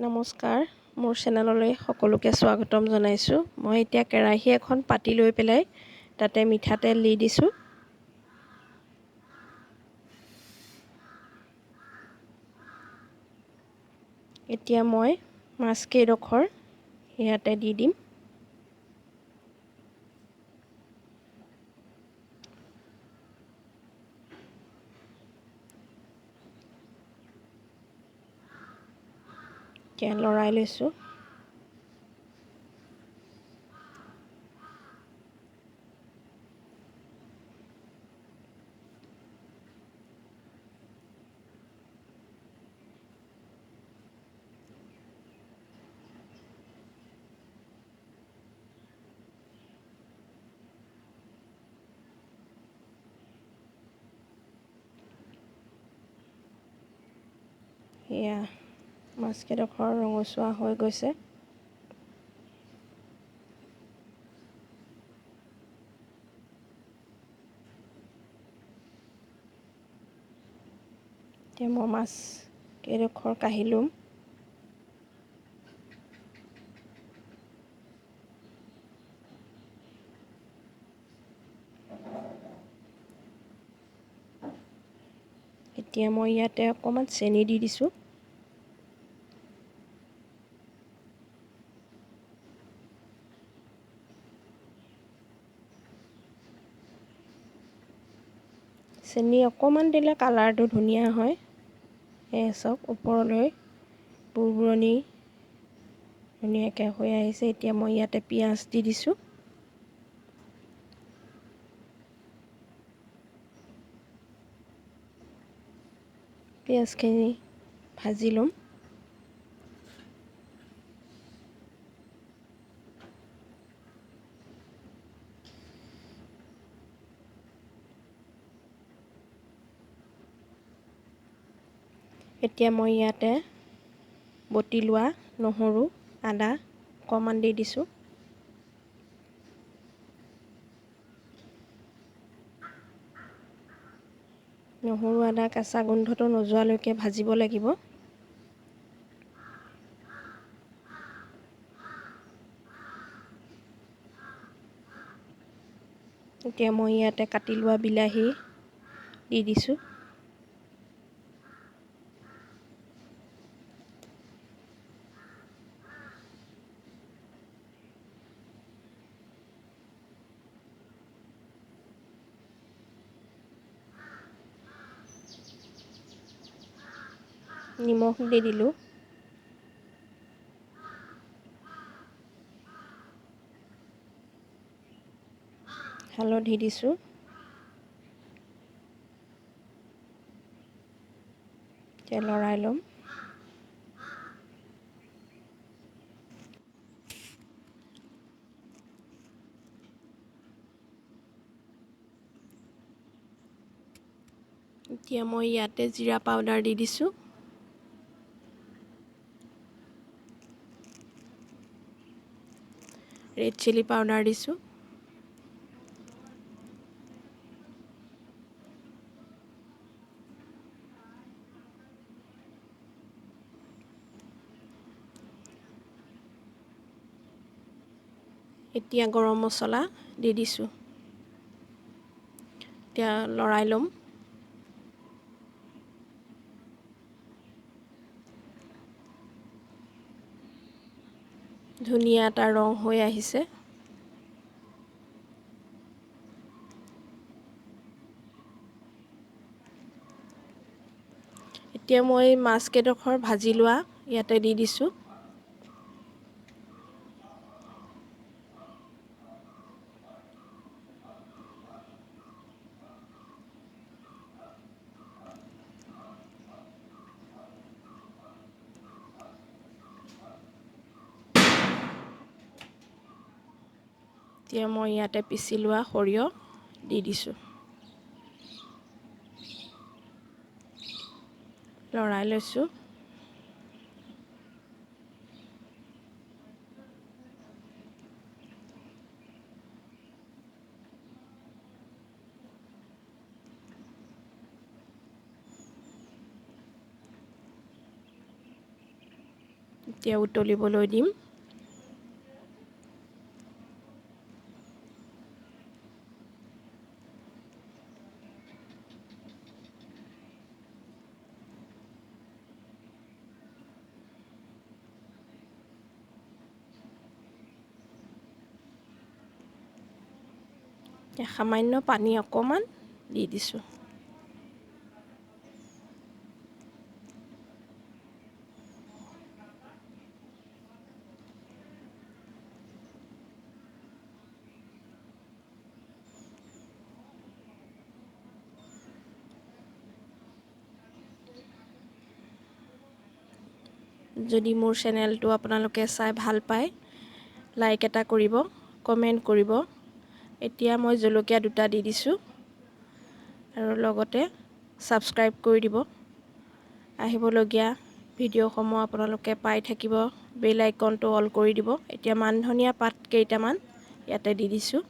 নমস্কাৰ, মোৰ চেনেললৈ সকলোকে স্বাগতম জনাইছোঁ। মই এতিয়া কেৰাহী এখন পাতি লৈ পেলাই তাতে মিঠাতেল দি দিছোঁ। এতিয়া মই মাছ কেইডোখৰ ইয়াতে দি দিম। এতিয়া লৰাই লৈছোঁ। এয়া মাছকেইডোখৰ ৰঙচুৱা হৈ গৈছে। এতিয়া মই মাছ কেইডোখৰ কাঢ়ি ল'ম। এতিয়া মই ইয়াতে অকণমান চেনি দি দিছোঁ। চেনি অকণমান দিলে কালাৰটো ধুনীয়া হয়। এই চাওক, ওপৰলৈ বুৰবুৰণি ধুনীয়াকৈ হৈ আহিছে। এতিয়া মই ইয়াতে পিঁয়াজ দি দিছোঁ। পিঁয়াজখিনি ভাজি ল'ম। এতিয়া মই ইয়াতে বটি লোৱা নহৰু আদা অকণমান দি দিছোঁ। নহৰু আদা কেঁচা গোন্ধটো নোযোৱালৈকে ভাজিব লাগিব। এতিয়া মই ইয়াতে কাটি লোৱা বিলাহী দি দিছোঁ। নিমখ দি দিলোঁ। হালধি দিছোঁ। এতিয়া লৰাই ল'ম। এতিয়া মই ইয়াতে জিৰা পাউডাৰ দি দিছোঁ। ৰেড চিলি পাউডাৰ দিছোঁ। এতিয়া গৰম মছলা দি দিছোঁ। এতিয়া লৰাই ল'ম। ধুনীয়া এটা ৰং হৈ আহিছে। এতিয়া মই মাছ কেইডোখৰ ভাজি লোৱা ইয়াতে দি দিছোঁ। এতিয়া মই ইয়াতে পিচি লোৱা সৰিয়হ দি দিছোঁ। লৰাই লৈছোঁ। এতিয়া উতলিবলৈ দিম। সামান্য পানী অকণমান দি দিছোঁ। যদি মোৰ চেনেলটো আপোনালোকে চাই ভাল পায়, লাইক এটা কৰিব, কমেণ্ট কৰিব। এতিয়া মই জলকীয়া 2টা দি দিছোঁ আৰু লগতে ছাবস্ক্ৰাইব কৰি দিব। আহিবলগীয়া ভিডিঅ'সমূহ আপোনালোকে পাই থাকিব। বেল আইকনটো অল কৰি দিব। এতিয়া মান ধনিয়া পাত কেইটামান ইয়াতে দি দিছোঁ।